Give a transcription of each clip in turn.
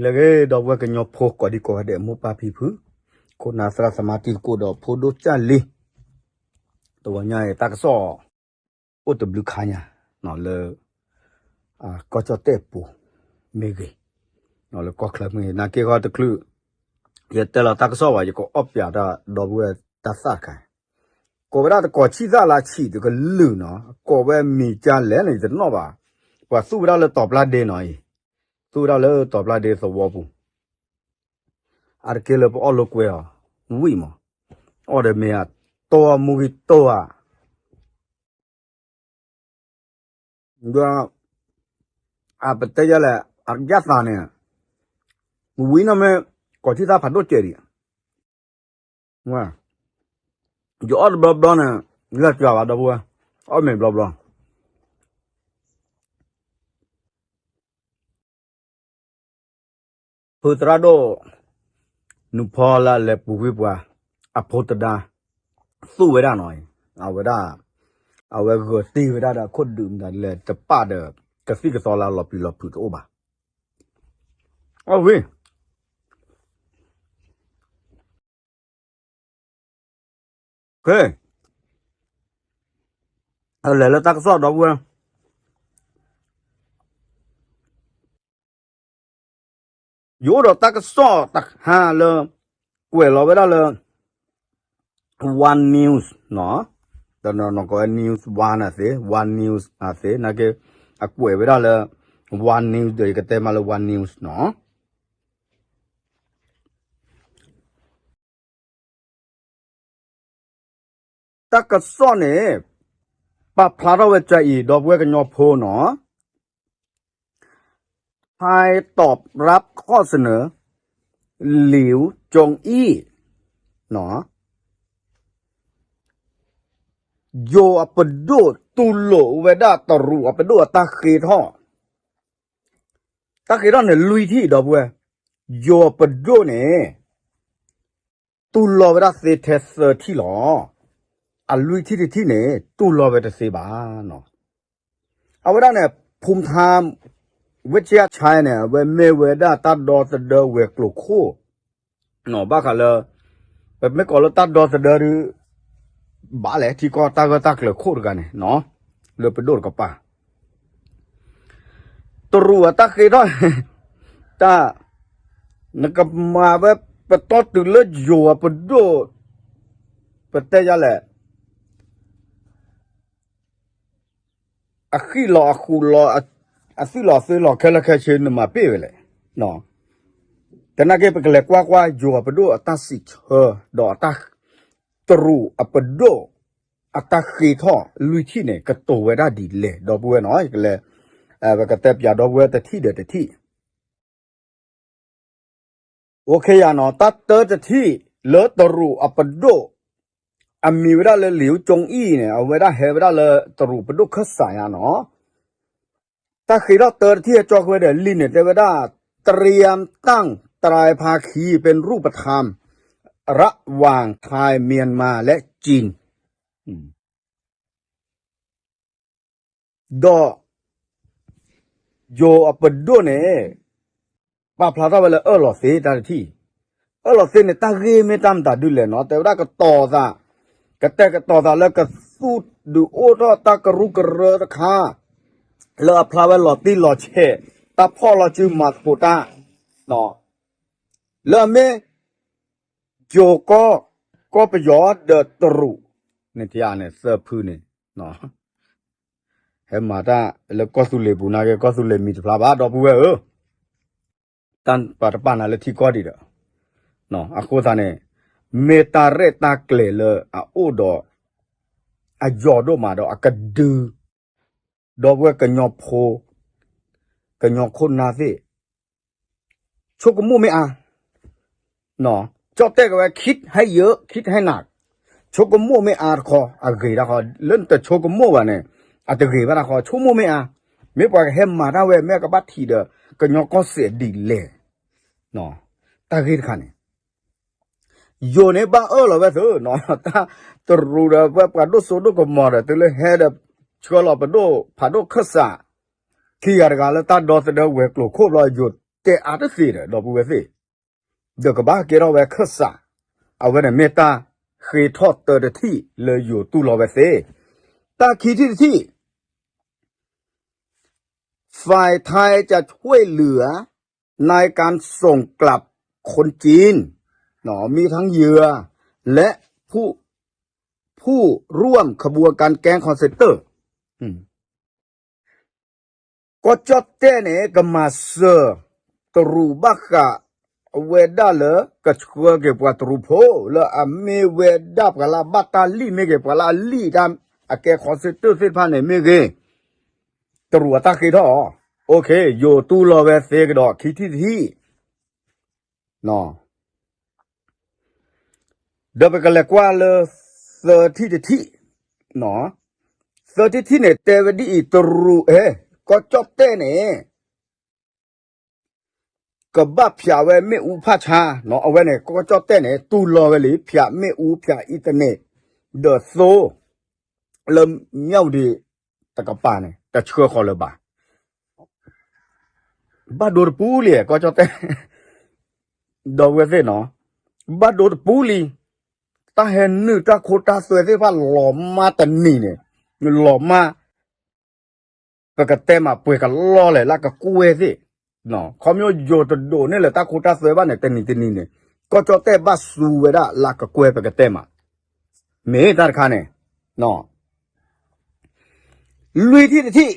လၢအဂ့ၤ ဒီပုၢ်ဝဲၢ်ကညီဖိကိးဒံကိးဂၤဒဲး မိၢ်ပၢ်ဖံဖု, ခိၣ်နၢ်သရၣ်သမါတံၤသကိးဒီးဖိဒိၣ်ကၢ်လံၤ, တဂီၤညါအံၤ တၢ်ကစီၣ် အိၣ်တဘျုးခါညါ လၢ ကီၢ်ကၠီၣ်တဲၣ်ပူၤမ့ၢ်ဂ့ၤ, လၢကီၢ်ချၢမ့ၢ်ဂ့ၤ နာ်က့ဃီတချုး ယတဲလီၤတၢ်ကစီၣ်ဘၣ် ယကအီၣ်ပၠးတၢ်ဒီပုၢ်ဝဲၢ်တၢ်သၣ်တခါ, ကိးဝဲဒၣ်တကိးဆံၣ်သၣ်လၢဆံးတကလုာ်နီၤ, ကိးဝဲမံၤကၢ်လဲၣ်န့ၣ် ယတနီၣ်ဘၣ်, ပှၤသူၣ်ဝဲဒၣ်လၢတီၤပျၢ်ဒ့နီၤအံၤ, သူၣ်ဝဲဒၣ်လၢတီၤပျၢ်ဒ့သဝီပူၤ, အါတက့ၢ်လၢပအီၣ်လိာ်ကွဲအီၤ, ဝံၣ်မး, အီၣ်ဒီးမ့ၢ်အတီမူဂံၢ်တိၢ်ဧါ ဒီး အပတဲယလဲၣ် အကယၣ်သးန့ၣ် ဝံၤနီၢ်မ့ၢ် ကိးထံၣ်သၣ်ဖးဒိၣ်စဲးဒံး, ယအီၣ်တဘျီဘျီန့ၣ် လၢာ်ကွၢ်ဘၣ်ဒီပုၢ်ဝဲၢ်, အီၣ်မ့ၤဘျီဘျီ ဖုသရၣ်ဒိၣ် နူဖီလၢအလဲၤပူၤကွံာ်ပှၤ အဖိတဒါ သူၣ်ဝဲဒၣ်နီၤ, အဝဲဒၣ် အဝဲဂၢၤတ့ၢ်ဝဲဒၣ်ဒီးအခိၣ်ဒုးမတၤလဲၣ်တပာ်ဒီး ကသံၣ်ကသီလၢအလီၤပျံၤလီၤဖုးတအိၣ်ဘၣ်. အဝဲ ကဲ အလဲၤလၢတၢ်ကစီၣ်ဒီပုၢ်ဝဲၢ် ယအိၣ်ဒီးတၢ်ကစီၣ်တခါလၢ ကွဲးလီၤဝဲဒၣ်လၢ One News နီၤ, တနီၤနီၤကိးဝဲ News One အသ့, One News အသ့, နာ်က့ အကွဲးဝဲဒၣ်လၢ One News ဒီး ယကတဲမးလၢ One News နီၤ. တၢ်ကစီၣ်န့ၣ် ပာ်ဖျါထီၣ်ဝဲကအံၤ ဒီပုၢ်ဝဲၢ်ကညီဖိနီၤ, ထၢၣ်တီးပၢ်ခီၣ်စနၢၤ လံာ်ကၠိအံၣ် နီၤ, ယိၤအပဒိၣ်တူၢ်လိာ်ဝဲဒၣ်တရူးအပဒိၣ်အတၢ်ဃ့ထီၣ်, တၢ်ဃ့ထီၣ်န့ၣ်လွံၢ်ထံၣ် ဒီပုၢ်ဝဲၢ်, ယိၤအပဒိၣ်န့ၣ် တူၢ်လိာ်ဝဲဒၣ်သ့ထဲသၢထံၣ်လီၤ. အလွံၢ်ထံၣ်တထံၣ်န့ၣ် တူၢ်လိာ်ဝဲတသ့ဘၣ်နီၤ. အဝဲဒၣ်န့ၣ် ဖူမထါ ဝ့ၢ်ဆ့ၣ်အဆါန့ၣ် အဝဲမ့ၢ်ဝဲဒၣ်တၢ်ဒီသဒၢဝဲၤကျိၤခိၣ် ဘၣ်ဃးလၢ ပမ့ၢ်ကိးလၢတၢ်ဒီသဒၢဒုး ဘၣ်လဲၣ် ထံကီၢ်တၢ်ဂၢၢ်တၢ်ကျၢၤခိၣ်တဂၤန့ၣ် လၢပဒိၣ်တကပၤ တရူးအတၢ်ဃ့ထီၣ် တၢ် နကမၤဝဲ ပတီၢ်တုၤလၢယိၤအပဒိၣ် ပတဲယၤလဲၣ် အဃံလီၤအဃူလီၤ အသုးလီၤသုးလီၤခဲလၢာ်ခဲဆ့ နမၤပ့ၢ်ဝဲလဲၣ်. သနာ်က့ ပကလဲၤကွၢ်ကွၢ် ယိၤအပဒိၣ်အတၢ်စံးဆၢ ဒီးအတၢ် တရူးအပဒိၣ် အတၢ်ဃ့ထီၣ်လွံၢ်ထံၣ်န့ၣ် ကတိၤဝဲဒၣ်ဒ်လဲၣ် ဒီပုၢ်ဝဲၢ်နီၤ ယကလဲၤ ပကတဲပၠးဒီပုၢ်ဝဲၢ်တထံၣ်ဒီးတထံၣ် အိၣ်ခ့ယၤနီၤ တၢ်တၢတထံၣ် လၢတရူးအပဒိၣ် အမံၤဝဲဒၣ်လၢလံာ်ကၠိအံၣ်န့ၣ် အဝဲဒၣ်ဟဲဝဲဒၣ်လၢတရူးပဒိၣ်ခၢၣ်စးညါနီၤ တၢ်ဃ့ထီၣ်တၢတထံၣ်အကၠီဃဝဲဒီးလံာ်န့ၣ် တဲဝဲဒၣ် เตรียมตั้งไตรภาคีเป็นรูปธรรม ระหว่างไทย เมียนมา และจีน ဒီး ယိၤအပဒိၣ်န့ၣ် ပာ်ဖျါထီၣ်ဝဲလၢအၢၣ်လီၤသ့တၢ်တထံၣ်, အၢၣ်လီၤသ့န့ၣ် တၢ်ဂ့ၢ်မ့ၢ်တၢ်မတၤဒုလဲၣ်နီၤ တဲဝဲဒၣ်ကတီၤသး, ကတဲာ်ကတီၤသးလၢကသူၣ်ဒုးအိၣ်ထီၣ်တၢ်ကရူၢ်ကရၢတခါ, လၢအဖျါဝဲလီၤတံၢ်လီၤဆဲး, တၢ်ဖီၣ်လီၤစုမၤသကိးတၢ်, လၢအမ့ၢ် ယိၤကီၢ်, ကီၢ်ပယီၤဒီးတရူး, န့ၣ်ထံၣ်န့ၣ် သၢဖုန့ၣ် ဟဲမၤတၢ်လၢကီၢ်သူလ့ၤပူၤနာ်က့ ကီၢ်သူလ့ၤမံၤတဖျါဘၣ် ဒီပုၢ်ဝဲၢ်ဧၢ, တၢ်ပာ်တပာ်နၤလၢထံကီၢ်ဒံးဒီး, အဃိသတးန့ၣ် မ့ၢ်တၢ်ရဲၣ်တၢ်ကျဲၤလၢအအိၣ်ဒီး အယိာ်ဒိၣ်မးဒီးအကဒု ဒီပုၢ်ဝဲၢ်ကညီဖိ, ကညီခိၣ်နၢ်သ့ၣ် ဆိကမိၣ်မ့ၢ်အါ, ကၠီၣ်တဲၣ်ကဝဲ คิดให้เยอะ คิดให้หนัก ဆိကမိၣ်မ့ၢ်အါတခီ အဂ့ၤတၢ်ဃီ လၢနတဆိကမိၣ်ဘၣ်န့ၣ် အတဂ့ၤဘၣ်တၢ်ဃီ ဆိကမိၣ်မ့ၢ်အါ, မ့ၢ်ပှၤကဟဲမၤတၢ်ဝဲ မ့ၢ်ကဘၣ်ထံၣ်ဒီး ကညီကီၢ်စဲၣ်ဒ်လဲၣ်, တၢ်ဂ့ၢ်တခါန့ၣ် ယိၤန့ၣ်ဘၣ်အၢၣ်လီၤဝဲသု, တရူးဒီးဝဲပှၤဒိၣ်စိဒိၣ်ကမီၤဒီး တုၤလၢဟဲဒီး ဆှၢလီၤပဒိၣ်ဖးဒိၣ်ခၢၣ်စး ခံဂၤတဂၤလၢတၢ်ဒီသဒၢဝဲၤကျိၤခိၣ်ဘျီ ယိၤ တဲအါတသ့ဒီး ဒီပုၢ်ဝဲၢ်သ့ၣ်, ဒီးကဘၣ်ကဲထီၣ်ဝဲခၢၣ်စး, အဝဲန့ၣ်မ့ၢ်တၢ်ဃ့ထီၣ်တၢတထံၣ်လၢယိၤတူၢ်လီၤဝဲသ့, တၢ်ခံထံၣ်တထံၣ် ฝ่ายไทยจะช่วยเหลือในการส่งกลับคนจีน เนาะ มีทั้งเหยื่อและผู้ ผู้ร่วมขบวนการแก๊งคอลเซ็นเตอร์ อืม ကီၢ်ကၠီၣ်တဲၣ်န့ၣ် ကမၤစၢၤတရူးဘၣ်ဃးဝဲဒၣ်လၢ ကဆှၢက့ၤပှၤတရူးဖိ လၢအမ့ၢ်ဝဲဒၣ်ပှၤလၢအဘၣ်တၢ်လံၣ် မ့ၢ်က့ၤပှၤလၢအလံၣ်တၢ် အကဲ call center သ့ၣ်တဖၣ်န့ၣ်မ့ၢ်ဂ့ၤ, တရူးအတၢ်ဃ့ထီၣ်အီၤ, ယိၤတူၢ်လီၤဝဲသ့ကဒီး ခံထံၣ်တထံၣ် ဒီးပကလဲၤကွၢ်လၢ သၢထံၣ်တထံၣ်, သၢထံၣ်တထံၣ်န့ၣ် တဲဝဲဒ်အံၤ တရူး အဲ ကီၢ်ကၠီၣ်တဲၣ်န့ၣ် ကဘၣ်ဖျးဝဲမ့ၣ်အူဖးဆါ, အဝဲန့ၣ် ကီၢ်ကၠီၣ်တဲၣ်န့ၣ် တူၢ်လီၤဝဲလံ ဖျးမ့ၣ်အူ ဖျးအံၣ်တနဲၣ် ဒီးသိ လၢမၠၣ်ဝတံၤတကပၤန့ၣ် တဆှၢဃီၤလၢၤဘၣ်. ဘၣ်ဒိတပူၤလံ ကီၢ်ကၠီၣ်တဲၣ် ဒီပုၢ်ဝဲၢ်သ့ၣ်နီၤ, ဘၣ်ဒိတပူၤလံ, တၢ်ဟဲနုာ်တၢ်ခိတၢ်သွဲသ့ၣ်တဖၣ်လီၤမၢ်တနံၤန့ၣ်, လီၤမၢ် ပကတဲမးပှဲၤကလီၢ်လဲၣ်လၢကကွဲၢ်သ့ၣ်, ခီဖျိယိၤတဒိးန့ၢ်လၢတၢ်ခိတၢ်သွဲဘၣ်န့ၣ် တနံၤတနံၤန့ၣ် ကီၢ်ကၠီၣ်တဲၣ်ဘၣ်စူၤဝဲဒၣ်လၢကကွဲၢ်ပကတဲမး, မ့ၢ်တၢ်တခါန့ၣ် လွံၢ်ထံၣ်တထံၣ်,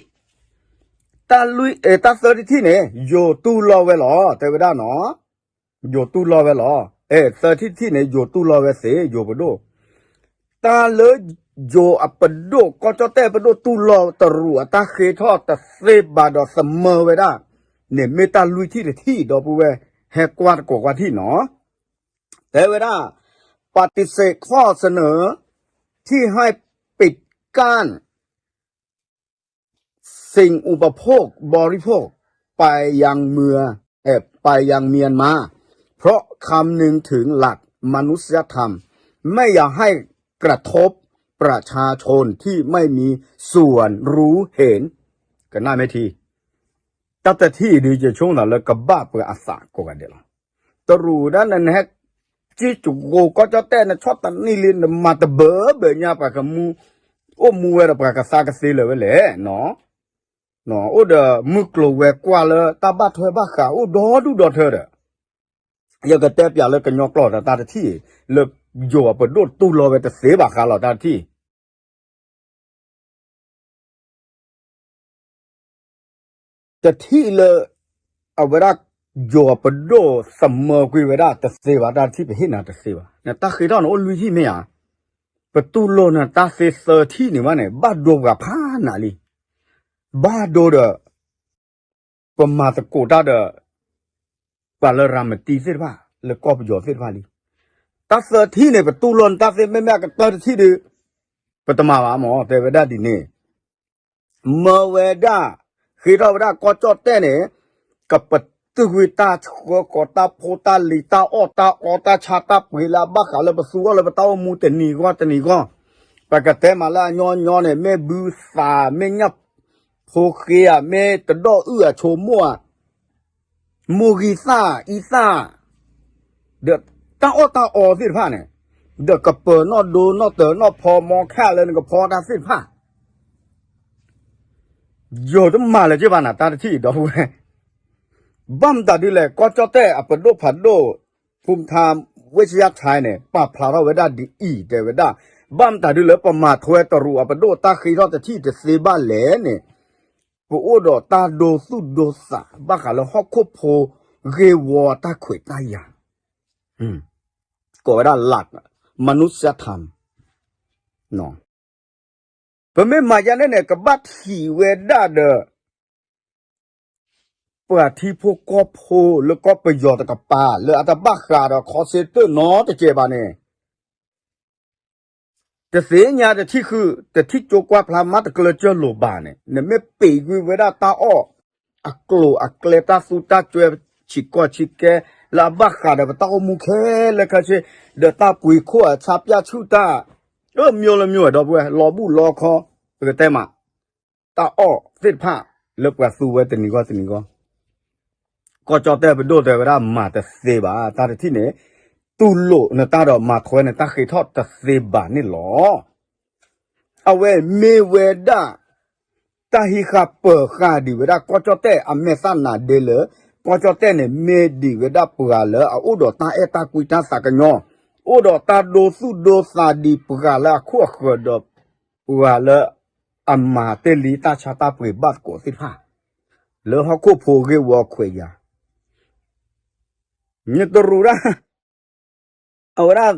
တၢ်လွံၢ် တၢ်သၢထံၣ်တထံၣ်န့ၣ် ယိၤတူၢ်လီၤဝဲလီၤ တဲဝဲဒၣ်နီၤ, ယိၤတူၢ်လီၤဝဲလီၤ, အဲ သၢထံၣ်တထံၣ်န့ၣ် ယိၤတူၢ်လီၤဝဲသ့ ယိၤပဒိၣ်, တၢ်လၢယိၤအပဒိၣ် ကီၢ်ကၠီၣ်တဲၣ်ပဒိၣ်တူၢ်လီၤတရူးအတၢ်ဃ့ထီၣ်တသ့ဘၣ်ဒီးသမၢဝဲဒၣ်န့ၣ် မ့ၢ်တၢ်လွံၢ်ထံၣ်တထံၣ် ဒီပုၢ်ဝဲၢ် ဟဲကွၢ်တကိးကွၢ်ထံၣ်နီၤ, တဲဝဲဒၣ် ปฏิเสธข้อเสนอที่ให้ปิดกั้น สิ่งอุปโภคบริโภคไปยังเมือง เอ่อ ไปยังเมียนมา เพราะคำนึงถึงหลักมนุษยธรรม ไม่อยากให้กระทบประชาชนที่ไม่มีส่วนรู้เห็น ကနၣ်မ့ၢ်ထံ တၢ်တထံၣ်အံၤဒုး ယဆိကမိၣ်သးလၢကဘၣ်ပှၤအသးကိးဂၤဒဲးလီၤ. တရူးဒၣ်နဟဲ ကံၣ်ကဂိၤကီၢ်ကၠီၣ်တဲၣ် နဆီၣ်တနံၣ်လံ နမၤတဘၢဘၢညါ ပှၤကမူ အိၣ်မူဝဲဒီးပှၤကသါကသ့လၢၤဝဲလဲၣ်. အိၣ်ဒီးမုၢ်ကျိၤဝဲၤကွာ်လၢတၢ်ဘၣ်ထွဲဘၣ်ဃးအိၣ်ဒီဒူၣ်ဒီထၢဒီး ယကတဲပၠးလၢကညီကျိာ်ဒီးတၢ်တထံၣ် လၢယိၤအပဒိၣ်တူၢ်လီၤဝဲတသ့ဘၣ်ဃးလီၤတၢ်တထံၣ် တထံၣ်လၢ အဝဲဒၣ် ယိၤအပဒိၣ်သမၢကွံာ်ဝဲဒၣ်တသ့ဘၣ် တၢ်တထံၣ်ပဟ့ၣ်နၤတသ့ဘၣ် နတၢ်ဃ့ထီၣ်န့ၣ်အိၣ်လွံၢ်ထံၣ်မ့ၢ်ဧါ, ပတူၢ်လိာ်နတၢ်သ့သၢထံၣ်န့ၣ်ဘၣ်န့ၣ် ဘၣ်ဒိပှၤဖးနးလံ, ဘၣ်ဒိဒီး ပမၤသကိးတၢ်ဒီး ပှၤလၢရၤမတံသ့ၣ်တဖၣ် လၢကီၢ်ပယီၤသ့ၣ်တဖၣ်လံ. တၢ်သၢထံၣ်န့ၣ် ပတူၢ်လိာ်နတၢ်သ့ မ့မ့ၢ်အကတၢၢ်တထံၣ်ဒီး ပတမၤဘၣ်မၢ် တဲဝဲဒၣ်ဒ်န့ၣ် မၢဝဲဒၣ် ဃ့ထီၣ်ဝဲဒၣ်ကီၢ်ကၠီၣ်တဲၣ်န့ၣ် ကပတုာ်ကွံာ်တၢ်ဆှၢဃီၤတၢ်ဖိတၢ်လံၤ တၢ်အီၣ်တၢ်အီတၢ်ဆါတၢ်ပှ့ၤလၢအဘၣ်ဃးလၢပသူအီၣ်လၢပတၢ်အိၣ်မူတနံၤဂီၢ်တနံၤဂီၢ်, ပကတဲမးလၢအညီညီန့ၣ် မ့ၢ်ဘုသး မ့ၢ်ညၣ်ဖိဃ့ဧါ မ့ၢ်တဒီၣ်အုၣ်အဆိမိၣ်ဧါ မိၢ်ဂံၢ်သၣ်အံသၣ် ဒီးတၢ်အီၣ်တၢ်အီသ့ၣ်တဖၣ်န့ၣ်, ဒီးကပၢၤနီၣ်ဒိနီၣ်တၢၤနီၣ်ဖီမီခၣ်လၢနကဖီတၢ်သ့ၣ်တဖၣ်, ယိၤတမၤလၢၤက့ၤဘၣ်နၤတၢ်တထံၣ်ဒီပုၢ်ဝဲၢ်, ဘၣ်မတၤဒ်လဲၣ် ကီၢ်ကၠီၣ်တဲၣ်အပဒိၣ်ဖးဒိၣ် ဖူမထါ ဝ့ၢ်ဆယၣ်ထါန့ၣ် ပာ်ဖျါထီၣ်ဝဲဒၣ်ဒ်အံၤ တဲဝဲဒၣ်, ဘၣ်မတၤဒ်လၢပမၤထွဲတရူးအပဒိၣ်တၢ်ဃ့ထီၣ်တထံၣ်တသ့ဘၣ်လဲၣ်န့ၣ်, ပအိၣ်ဒီးတၢ်ဒိသူၣ်ဒိသး ဘၣ်ဃးလၢဟီၣ်ခိၣ်ဖိဂ့ၢ်ဝီတၢ်ခွဲးတၢ်ယာ် ကိးဝဲဒၣ် หลักมนุษยธรรม ပမ့ၢ်မၤယါန့ၣ်န့ၣ် ကဘၣ်ထံၣ်ဝဲဒၣ်ဒီး ပှၤထံဖိကီၢ်ဖိလၢကီၢ်ပယီၤတကပၤ လၢအတဘၣ်ဃးဒီး call center နီတစဲးဘၣ်န့ၣ် တသ့ၣ်ညါတထံၣ်ဃုာ် တထံၣ်ကၠိကွၢ်ဖျါမးတကျၢၤကၢၢ်လိာ်ဘၣ်န့ၣ် နမ့ၢ်ပ့ၤကွံာ်ဝဲဒၣ်တၢ်အီၣ်အကျိၤအကျဲ တၢ်သူတၢ်စွဲဆံးကီၢ်ဆံးကဲ လၢအဘၣ်ဃးဒီးပတၢ်အိၣ်မူခဲလၢာ်ခဲဆ့ ဒီးတၢ်ပှ့ၤခိၣ်အဆါပၠၣ်ဆူၣ်တၢ် အမျိုးလၢမျိုးဒီပုၢ်ဝဲၢ် လီၤဘူၣ်လီၤခီ ပကတဲမး တၢ်အီၣ်သ့ၣ်တဖၣ်လၢပှၤသူဝဲတနံၤဂီၢ်တနံၤဂီၢ် ကီၢ်ကၠီၣ်တဲၣ်ပဒိၣ်တဲဝဲဒၣ်မၤတသ့ဘၣ်, တၢ်တထံၣ်န့ၣ် တူၢ်လိာ်နတၢ်ဒီးမၤထွဲနတၢ်ဃ့ထီၣ်တသ့ဘၣ်န့ၣ်လီၤ. အဝဲမ့ၢ်ဝဲဒၣ် တၢ်ဟံးဃာ်ပၢၤဃာ်ဒံးဝဲဒၣ်ကီၢ်ကၠီၣ်တဲၣ်အမဲာ်သၣ်နၤဒ့လၢ ကီၢ်ကၠီၣ်တဲၣ်န့ၣ် မ့ၢ်ဒံးဝဲဒၣ်ပှၤလၢအအိၣ်ဒီးတၢ်အဲၣ်တၢ်ကွံတၢ်သးကညီၤ, အိၣ်ဒီးတၢ်ဒိသူၣ်ဒိသးဒံးပှၤလၢအခိၣ်အဃၢၤဒီး ပှၤလၢအမၤတ့ၢ်လံတၢ်ဆါတၢ်ပှ့ၤဘၣ်သကိးသ့ၣ်တဖၣ် လၢဟီၣ်ခိၣ်ဖိဂ့ၢ်ဝီခွဲးယာ် နတရူးဒၣ် အဝဲဒၣ်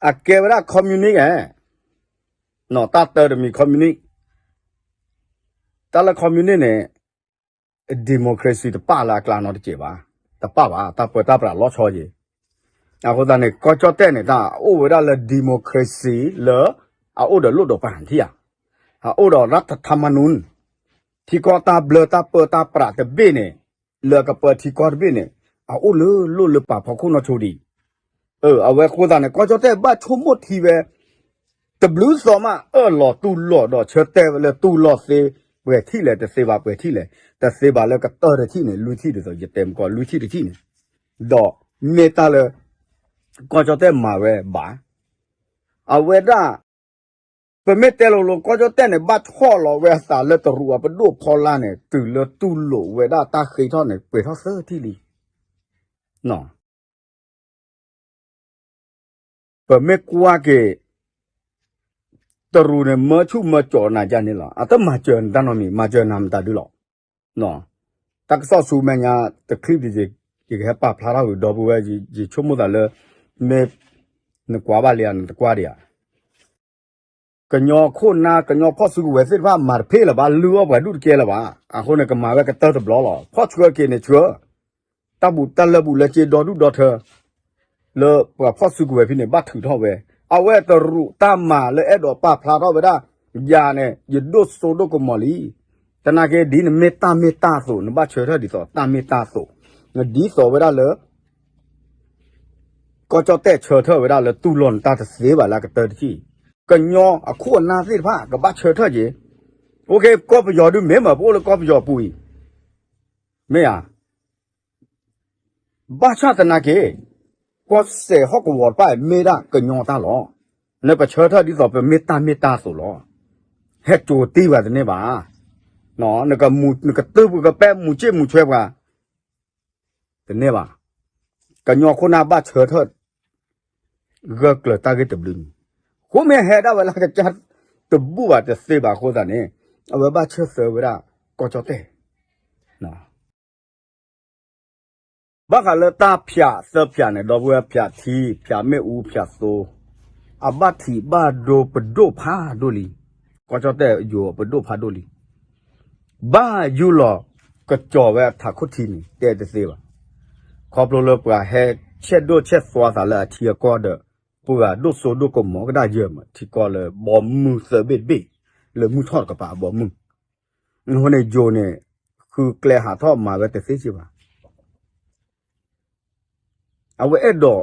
အကဲဝဲဒၣ် communist ဧါ, နီၢ်တၢ်တၢတမံၤ communist, တၢ်လၢ communist န့ၣ် democracy တပာ်လၢအကျါနီတစဲးဘၣ်, တပာ်ဘၣ် တၢ်ပၢတၢ်ပြးလီၤဆီယံၤ, အဃိသတးန့ၣ် ကီၢ်ကၠီၣ်တဲၣ်န့ၣ် တၢ်အိၣ်ဝဲဒၣ်လၢ democracy လၢ အအိၣ်ဒီးလိၣ်ဒီးပှၢ်ထံၣ်ဧါ, အအိၣ်ဒီးရၢထထမနူၣ် ထံကီၢ်တၢ်ဘျၢတၢ်ပၢတၢ်ပြးတဘ့ၣ်န့ၣ် လၢကပၢထံကီၢ်တဘ့ၣ်န့ၣ် အအိၣ်လၢလိၣ်လၢပာ်ဖီခိၣ်နီၢ်ဆိဒံး, အဝဲအဃိသတးန့ၣ် ကီၢ်ကၠီၣ်တဲၣ်ဘၣ်ဆိကမိၣ်ထံဝဲ တဘျုးသီမးအၢၣ်လီၤတူၢ်လိာ်ဒီးဆၢတဲာ်ဝဲလၢတူၢ်လိာ်သ့ ပှဲၤထံၣ်လဲၣ် တသ့ဘၣ်ပှဲၤထံၣ်လဲၣ် တသ့ဘၣ်လၢကတၢၢ်တထံၣ်န့ၣ် လွံၢ်ထံၣ်ဒ်သိး ယတဲမကီၢ်လွံၢ်ထံၣ်တထံၣ်န့ၣ်, ဒီးမ့ၢ်တၢ်လၢ ကီၢ်ကၠီၣ်တဲၣ်မၤဝဲဘၣ်, အဝဲဒၣ် ပမ့ၢ်တဲလိၤလိၤ ကီၢ်ကၠီၣ်တဲၣ်န့ၣ် ဘၣ်ဆီၣ်လီၤဝဲအသးလၢတရူးအပဒိၣ်ဖီလာ်န့ၣ် တုၤလၢတူၢ်လိာ်ဝဲဒၣ်တၢ်ဃ့ထီၣ်န့ၣ် ပှဲၤထီၣ်သၢထံၣ်လံ. ပမ့ၢ်ကွၢ်က့ၤ တရူးန့ၣ် မၢဆူၣ်မၢကၠီၤနၤယါန့ၣ်လီၤ. အတမၤစၢၤနတၢ်နီတမံၤ မၤစၢၤနၤမတၤဒုလီၤ. တၢ်ကစီၣ်ဆူမဲာ်ညါ တချံၣ်ဒံး ယကဟဲပာ်ဖျါထီၣ်ဂုာ်ဒီပုၢ်ဝဲၢ် ယဆိကမိၣ်သးလၢ မ့ၢ်နကွၢ်ဘၣ်လံဧါ နတကွၢ်ဒံးဧါ. ကညီခိၣ်နၢ် ကညီဖီၣ်စုကဝဲၤသ့ၣ်တဖၣ် မၤတဖ့ၣ်လၢၤဘၣ် လုၢ်အီၣ်ပှၤဒူၣ်တကဲလၢၤဘၣ်. အဃိန့ၣ် ကမၤဝဲကတၢၢ်တဘျီလီၤ. ဖီၣ်ဆှၢက့ၤန့ၣ်ဆှၢ တၢ်ဘူးတၢ်လၢဘူးလၢက့ဒီဒူၣ်ဒီထၢ လၢပှၤဖီၣ်စုကဝဲၤဖဲန့ၣ် ဘၣ်ထုးထီၣ်ဝဲ. အဝဲတရူးတၢ်မၤလၢအဲၣ်ဒိးပာ်ဖျါထီၣ်ဝဲဒၣ် ယၤန့ၣ် ယဒိၣ်စိဒိၣ်ကမီၤလံ. သနာ်က့ ဒ်နမ့ၢ်တၢ်မ့ၢ်တၢ်အသိး နဘၣ်ဆၢထၢၣ်ဒ်သိးတၢ်မ့ၢ်တၢ်အသိး နဒ်သိးဝဲဒၣ်လၢ ကီၢ်ကၠီၣ်တဲၣ်ဆၢထၢၣ်ဝဲဒၣ်လၢတူၢ်လိာ်နတၢ်တသ့ဘၣ်လၢအကတၢၢ်တထံၣ်, ကညီအခိၣ်အနၢ်သ့ၣ်တဖၣ် ကဘၣ်ဆၢထၢၣ်က့ၤ. ကီၢ်ပယီၤဒုးမ့ၢ်မး ပအိၣ်လၢကီၢ်ပယီၤပူၤအံၤ မ့ၢ်ဧါ. ဘၣ်ဆၣ်သနာ်က့ ကီၢ်စဲၣ်ဟီၣ်ကဝီၤတဖၣ်အံၤ မ့ၢ်ဒၣ်ကညီတၢ်လီၤ. နပဆၢထၢၣ်ဒ်သိးပမ့ၢ်တၢ်မ့ၢ်တၢ်အသိးလီၤ. ဟဲကၠိၤတံၢ်ပှၤတန့ၢ်ဘၣ်. နကတုၢ်ပကပဲမူၤစ့ၣ်မူၤဆွဲပှၤ တန့ၢ်ဘၣ်. ကညီခိၣ်နၢ်ဘၣ်ဆၢထၢၣ် ဂၢၢ်ကျၢၤတၢ်ဂ့ၢ်တဘျုးမံၤ, ဃိမ့ၢ်ဟဲဒၣ်ဝဲလၢကစၢ်တဘူၣ်ဘၣ်တသ့ဘၣ်အဃိသတးန့ၣ် အဝဲဘၣ်ဆၢသၢဝဲဒၣ် ကီၢ်ကၠီၣ်တဲၣ် ဘၣ်ဃးလၢတၢ်ဖၠးသၢဖၠးန့ၣ် ဒီပုၢ်ဝဲၢ်ဖၠးထံ ဖၠးမ့ၣ်အူ ဖၠးသိ အဘၣ်ထံးဘၣ်ဒိပဒိၣ်ဖးဒိၣ်လံ. ကီၢ်ကၠီၣ်တဲၣ်ယိၤပဒိၣ်ဖးဒိၣ်လံ. ဘၣ်ယူၢ်လီၤကစီၤဝဲအထးခိၣ်ထံန့ၣ် တဲတသ့ဘၣ်. ခီဖျိလၢပှၤဟဲဆဲးဒိၣ်ဆဲးသွါသးလၢအထံအကီၢ်ဒီး ပှၤဒိၣ်စိဒိၣ်ကမီၤကဒၣ်ယဲၢ်မး ထံကီၢ်လၢဘီမုၢ်သၢဘ့ၣ်တဘ့ၣ် လၢမုၢ်ထီၣ်တကပၤအဘီမုၢ် အဃိန့ၣ် ယိၤန့ၣ် ဃုကျဲဟးထီၣ်မၤဝဲတသ့စ့ၢ်ဘၣ်. အဝဲအဲၣ်ဒိး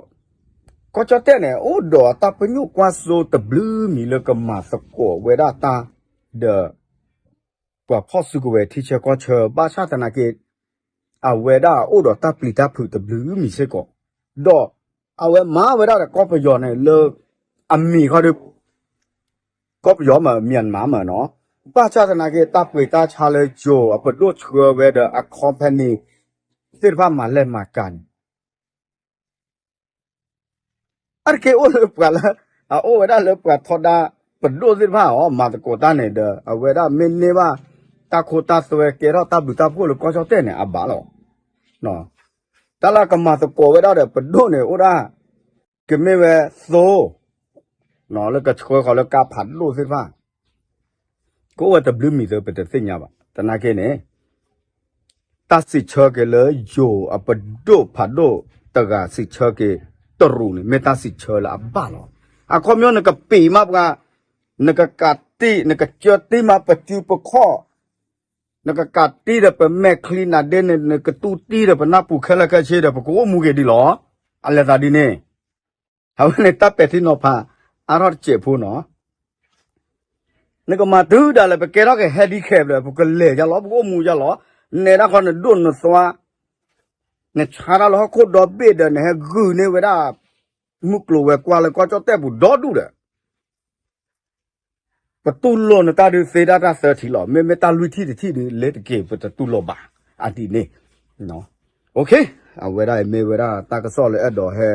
ကီၢ်ကၠီၣ်တဲၣ်န့ၣ် အိၣ်ဒီးအတၢ်ပညိၣ်ကွၢ်စိတဘျုးမံၤလၢကမၤသကိးဝဲဒၣ်တၢ်ဒီး ပှၤဖီၣ်စုကဝဲၤထံဆၢကီၢ်ဆၢ ဘၣ်ဆၣ်သနာ်က့ အဝဲဒၣ်အိၣ်ဒီးတၢ်ပျံၤတၢ်ဖုးတဘျုးမံၤစ့ၢ်ကီး ဒီးအဝဲမၤဝဲဒၣ်ဒီးကီၢ်ပယီၤန့ၣ်လၢ အမံၤခီဒီး ကီၢ်ပယီၤမ့ၢ် Myanmar မ့ၢ်နီၤ, ဘၣ်ဆၣ်သနာ်က့ တၢ်ပှ့ၤတၢ်ဆါလၢယိၤအပဒိၣ်ဆှၢဝဲဒီးအ company သ့ၣ်တဖၣ်မၤလဲၢ်မၤကၤန့ၣ် အါတက့ၢ်အိၣ်လၢပှၤလၢ အအိၣ်ဝဲဒၣ်လၢပှၤထီဒါပဒိၣ်သ့ၣ်တဖၣ်အီၤ မၤသကိးတၢ်န့ၣ်ဒီး အဝဲဒၣ်မ့ၢ်န့ၢ်ဘၣ် တၢ်ခိတၢ်သွဲကဲထီၣ်တၢ်ဘျုးတၢ်ဖှိၣ်လၢကီၢ်ကၠီၣ်တဲၣ်န့ၣ် အဘၣ်လီၤ. တၢ်လၢကမၤသကိးဝဲဒၣ်ဒီးပဒိၣ်န့ၣ် အိၣ်ဒၣ် ကမ့ၢ်ဝဲသိ လၢကဆှၢဃီၤလၢကါဖးဒိၣ်သ့ၣ်တဖၣ် ကအိၣ်ဝဲတဘျုးမံၤသၢ ပတသ့ၣ်ညါဘၣ်. သနာ်က့န့ၣ် တၢ်စံးဆၢက့ၤလၢယိၤအပဒိၣ်ဖးဒိၣ်တဂၤစံးဆၢက့ၤတရူးန့ၣ် မ့ၢ်တၢ်စံးဆၢလၢအဘၣ်လီၤ. အခီပညီနကပံာ်မးပှၤ နကကးတံၢ် နကကၢတံၢ်မးပစုပခီၣ် နကကးတံၢ်ဒီးပမဲာ်ချံနၤဒ့န့ၣ် နကတူၢ်တံၢ်ဒီးပနၢ်ပူၤခဲလၢာ်ခဲဆ့ဒီး ပကအိၣ်မူက့ၤဒ်လီၤ. အလဲၤသးဒ်န့ၣ် အဝဲန့ၣ်တၢ်ပဲာ်ထံနီၤဖး အါထီၣ်တစဲးဖိနီၤ. နကမၤတုၤဒၣ်လဲာ် ပကဲထီၣ်က့ၤ handicap ဒီး ပကလဲၤယါလီၤ ပကအိၣ်မူယါလီၤ. နဲဒၣ်ဃီနဒိၣ်နသွါ နဆါတၢ်လၢဟီၣ်ခိၣ်ဒီဘ့ၣ်ဒီး နဟဲဂုာ်န့ၢ်ဝဲဒၣ် မုၢ်ကျိၤဝဲၤကွာ်လၢကီၢ်ကၠီၣ်တဲၣ်ပူၤဒီဒူၣ်ဒီး ပတူၢ်လိာ်နတၢ်ဒုးသ့တၢ်သၢထံလီၤ. မ့မ့ၢ်တၢ်လွံၢ်ထံၣ်တထံၣ်ဒုး လ့ၤတက့ၤ ပတတူၢ်လိာ်ဘၣ်. အဒ်န့ၣ် အဝဲဒၣ်အံၤမ့ၢ်ဝဲဒၣ်တၢ်ကစီၣ်လၢအဲၣ်ဒိးဟဲ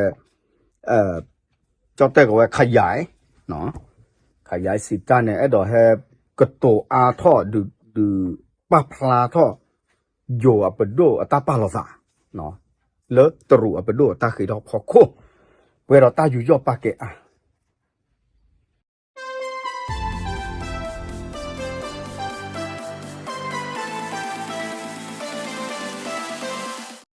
ကၠီၣ်တဲၣ်ကဝဲ ခယၤ ခယၤစံးတၢ်န့ၣ် အဲၣ်ဒိးဟဲကတိၤအါထီၣ် ဒုးပာ်ဖျါထီၣ် ယိၤအပဒိၣ်အတၢ်ပာ်လီၤသး လၢတရူးအပဒိၣ်အတၢ်ဃ့ထီၣ်ဖီခိၣ် ပှဲၤဒီးတၢ်ယူးယီၣ်ပာ်ကဲအါ